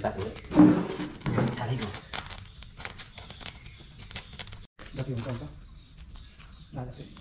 तातो छाडेको जति हुन्छ हुन्छ लाँदा फेरि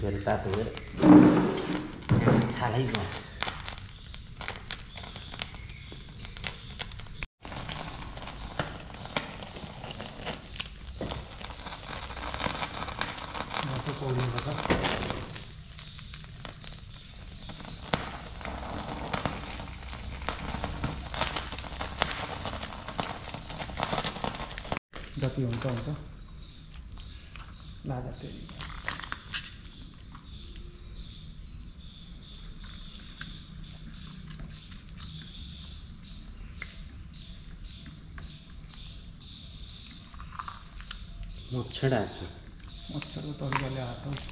फेरि तातो छाडेको जति हुन्छ हुन्छ लाँदा फेरि मच्छर आएको छ मच्छरको तरिकाले आएको छ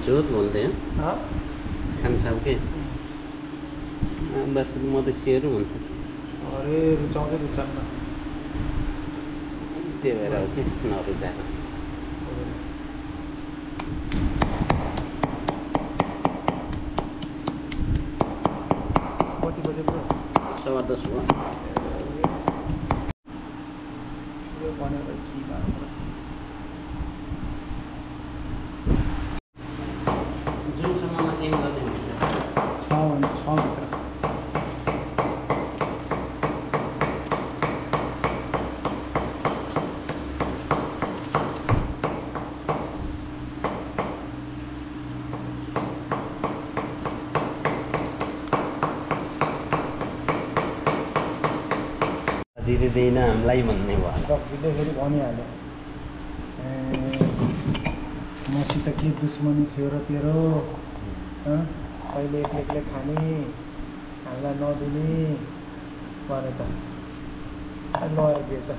जोत भन्दै खान्छ के दर्शक मधेसीहरू हुन्छ अरे रुचाउँदै रुचाउन त्यही भएर हो कि नरुचाएको कति बजे ब्रो 10:15 भयो यो भनेर के गर्नु जुनसम्ममा एम गर्ने हुन्छ 6 भित्र दिँदैन हामीलाई भन्ने भयो सक्दिँदै फेरि भनिहाल्यो मसित के दुश्मनी थियो र तेरो कहिले एक्लै खाने हामीलाई नदिने भनेछ लगेर बेच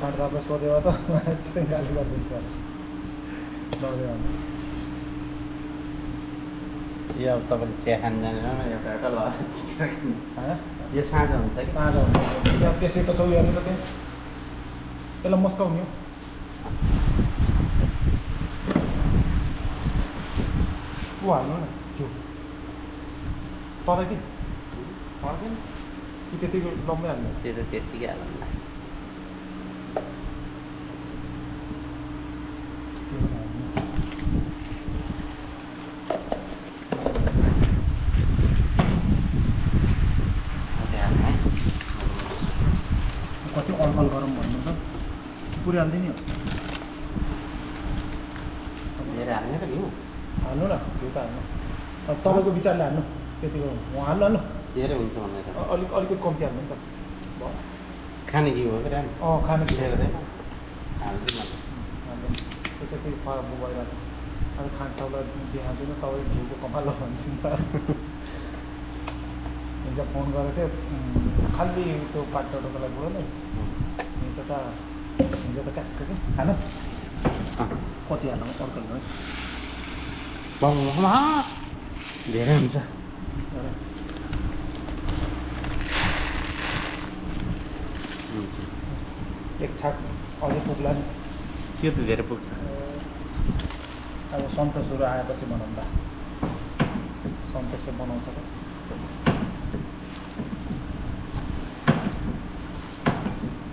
काठसापलाई सोध्यो त चित्तै गाली गरिदिन्छ लगेर यो अब तपाईँले चिया खान जानेन एउटा एउटा ल यो साँझ हुन्छ कि साँझ हुन्छ त्यसै त छौ हेर्नु त त्यहाँ त्यसलाई मस्काउने हो ऊ हाल्नु न त्यो तँलाई हाल्दैन कि त्यतिको लम्बै हाल्नु त्यो त त्यत्तिकै हाल्नु कति अल्कल गरौँ भन्नु त पुऱ्याइहाल्दैन नि धेरै हाल्ने त नि हाल्नु न त्यो त हाल्नु अब तपाईँको विचारले हाल्नु त्यतिको हाल्नु धेरै हुन्छ भनेर अलिकति कम्ती हाल्नु नि त भयो खाने घिउ हो क्या खाने हाल्दैन हाल्दैन त्यति फरक भइरहेको छ अब खानसाउलाई देखाउँछु नि तपाईँ घिउको कपाल भन्छु नि त हिजो फोन गरेको थियो खालि त्यो पाटोको लागि बुढो नै हिजो त ट्याक्क कि हाल्नु कति हाल्नु अर्को धेरै हुन्छ। एक छाक अझै पुग्ला नि। त्यो त धेरै पुग्छ। अब सन्तोषहरू आएपछि बनाउँदा सन्तोषले बनाउँछ त।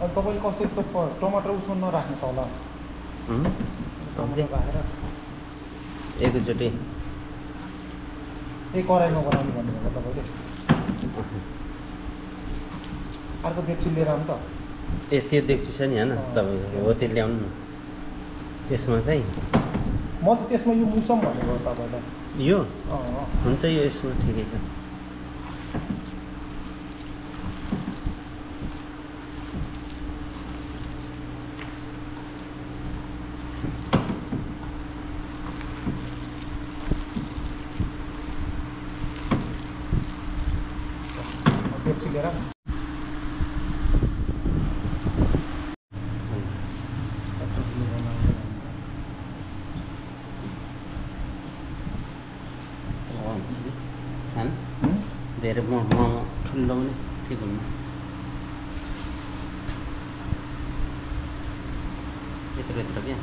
अब तपाईँले कसरी टमाटर उसमा नराख्नु त होला टमाटर राखेर एकैचोटि त्यही कराईमा बनाउनु भन्नुभयो तपाईँले। अर्को देप्ची लिएर आउनु त। ए त्यो देख्छु छ नि होइन तपाईँको हो त्यो ल्याउनु न। त्यसमा चाहिँ म त त्यसमा यो मुसम भनेको तपाईँलाई। यो हुन्छ यो यसमा ठिकै छ। देप्ची लिएर धेरै मोमो ठुलो पनि ठिक हुन्न। यत्रो यत्रो क्या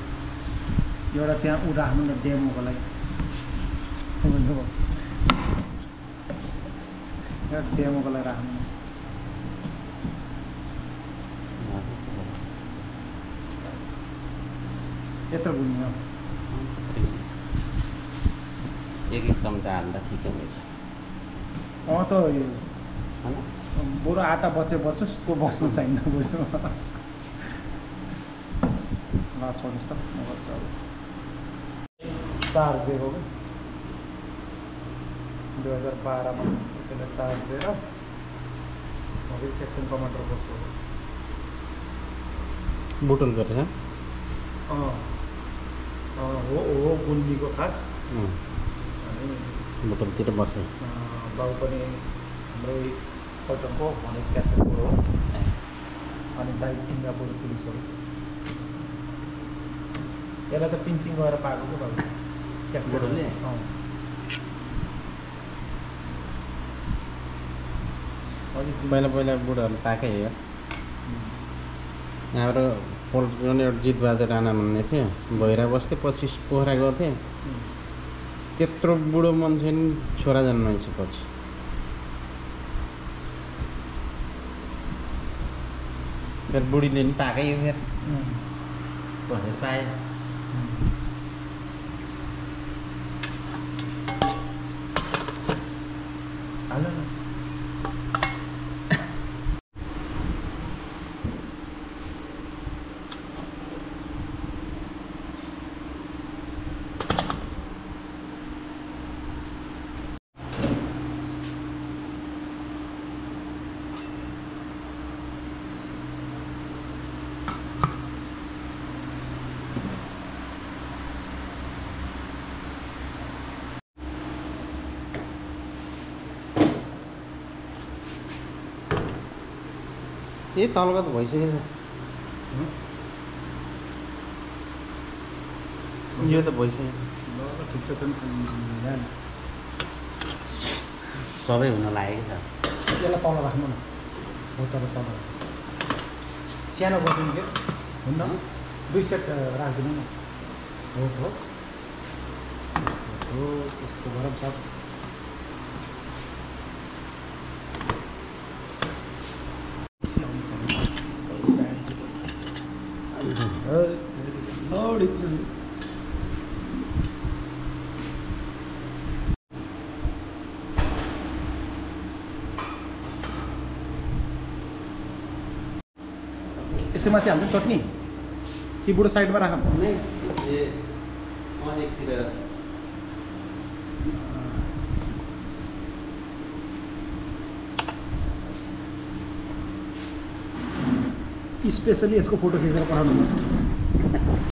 एउटा त्यहाँ उ राख्नु न डेमोको लागि। एउटा डेमोको लागि राख्नु। यत्रो बुझ्नु एक चम्चा हाल्दा ठिकै हुन्छ। त यो बरु आटा बचोस् त्यो बस्नु चाहिन्न बुझ्नु। ल छोड्नुहोस् त म गर्छु अब। चार्ज दिएको कि 2012मा त्यसैले चार्ज दिएर अघि सेक्सन टमाटर बस्छु। बुटल गरेर हो गुल्मीको खास। अनि बुटलतिर बसेँ। बाउ पनि हाम्रै पल्टनको भने क्याप्टेनको हो। अनि दाइ सिङ्गापुर पुलिस हो। यसलाई त पिन्सिङ गएर पाएको क्या बाबु क्याप्टेनले। पहिला पहिला बुढोहरू पाएकै हो। हाम्रो पोल्ट्रीमा एउटा जितबहादुर राणा भन्ने थियो भैरा बस्थ्यो पछि पोखरा गएको थिएँ। त्यत्रो बुढो मान्छे नि छोरा जन्माएपछि पछि फेरि बुढीले नि पाएकै हो। फेरि बसेर पाएँ। हाल्नु न। ए तलको त भइसकेछ। यो त भइसकेछ। ठिक छ त सबै हुन लागेको छ। यसलाई तल राख्नु न। हो तर तल सानो गरिदिनु केस हुन्न 2 सेट राखिदिनु न। हो यस्तो गरम छ। यसै माथि हाम्रो चटनी कि बुढो साइडमा राखौँ। स्पेसली यसको फोटो खिचेर पठाउनु पर्छ।